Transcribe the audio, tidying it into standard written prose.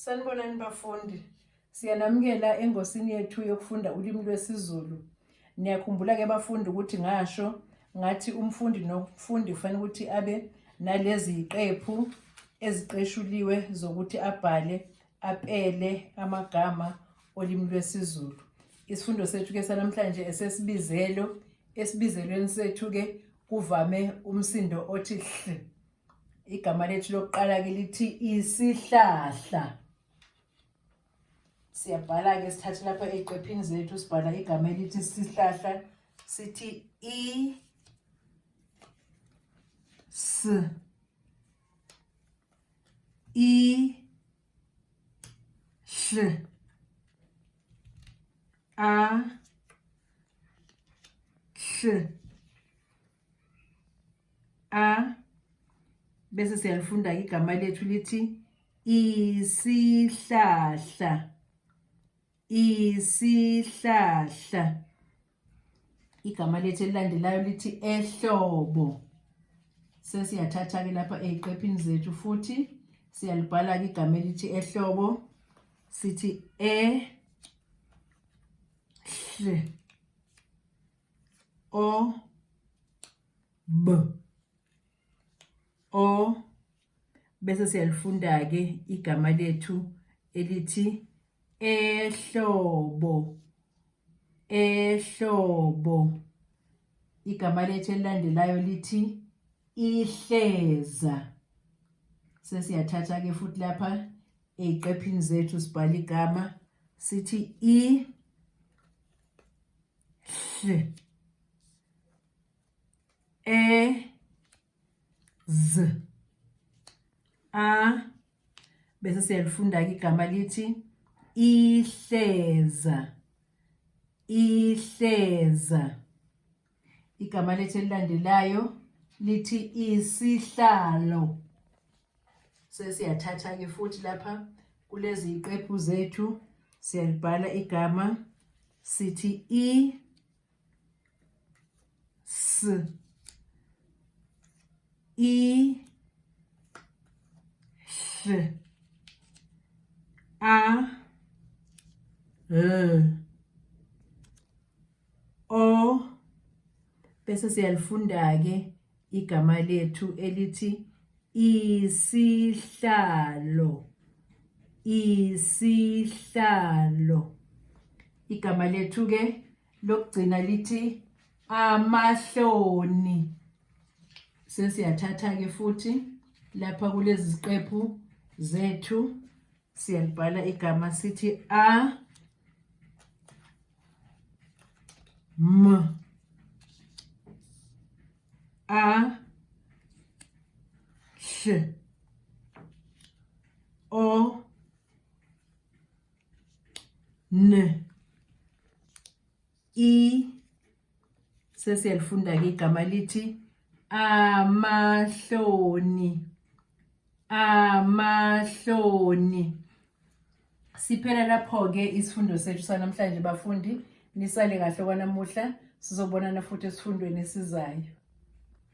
Sanibonani bafundi. Siyanamukela engosini yethu yokufunda ulimi lwesiZulu. Niyakhumbula ke bafundi ukuthi ngasho ngathi umfundi nomfundi kufanele ukuthi abe nalezi ziqephu eziqeshuliwe zokuthi abhale apele amagama olimi lwesiZulu. Isifundo sethu ke sanamhlanje esesibizelo. Esibizelweni sethu ke kuvame umsindo othi hl. Igama lethu lokuqala ke lithi isihlahla. Siyabhala ke sithathe lapha eziqephini zethu sibhala igama elithi isihlahla sithi i s i hl a hl a bese siyalifunda igama lethu lithi isihlahla isihlahla igama lethu elilandelayo lithi ehlobo sesiyathatha ke lapha eziqephini zethu futhi siyalibhala ke igama elithi ehlobo sithi e hl o b o bese siyalifunda ke igama lethu elithi ehlobo ehlobo igama lethu elilandelayo lithi ihleza sesiyathatha ke futhi lapha eziqephini zethu sibhala igama sithi i hl e z a bese siyalifunda ke igama lithi ihleza ihleza igama lethu elilandelayo lithi isihlalo sesiyathatha ke futhi lapha kulezi ziqephu zethu siyalibhala igama sithi i S I H A L O bese siyalifunda ke igama lethu elithi isihlalo isihlalo igama lethu ke lokugcina lithi amahloni sesiyathatha ke futhi lapha kulezi ziqephu zethu siyalibhala igama sithi a m a hl o n i sesiyalifunda ke igama lithi amahloni amahloni siphela lapho ke isifundo sethu sanamhlanje bafundi nisale kahle kwanamuhla sizobonana futhi esifundweni esizayo.